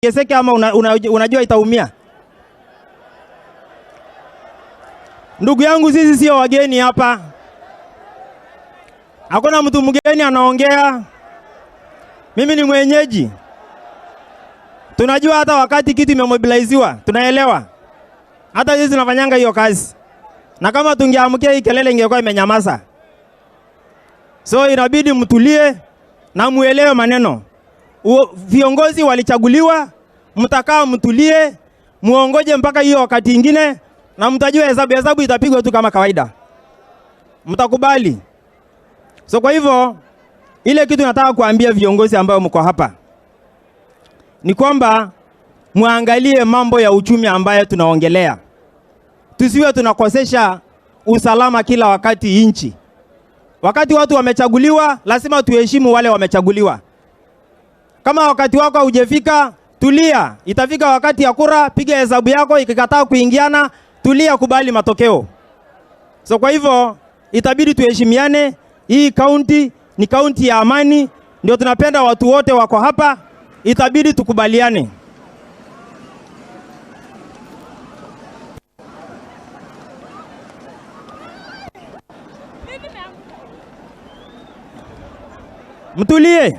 Iongezeke ama unajua itaumia. Ndugu yangu, sisi sio wageni hapa. Hakuna mtu mgeni anaongea. Mimi ni mwenyeji. Tunajua hata wakati kitu imemobiliziwa, tunaelewa. Hata sisi tunafanyanga hiyo kazi. Na kama tungeamkia hii kelele ingekuwa imenyamaza. So inabidi mtulie na muelewe maneno. Viongozi walichaguliwa, mtakaa mtulie, muongoje mpaka hiyo wakati ingine na mtajua hesabu itapigwa tu kama kawaida. Mtakubali. So kwa hivyo ile kitu nataka kuambia viongozi ambao mko hapa ni kwamba muangalie mambo ya uchumi ambayo tunaongelea. Tusiwe tunakosesha usalama kila wakati nchi. Wakati watu wamechaguliwa, lazima tuheshimu wale wamechaguliwa. Kama wakati wako haujafika, tulia. Itafika wakati ya kura, piga hesabu yako, ikikataa kuingiana, tulia, kubali matokeo. So kwa hivyo itabidi tuheshimiane. Hii kaunti ni kaunti ya amani, ndio tunapenda watu wote wako hapa. Itabidi tukubaliane. Mtulie.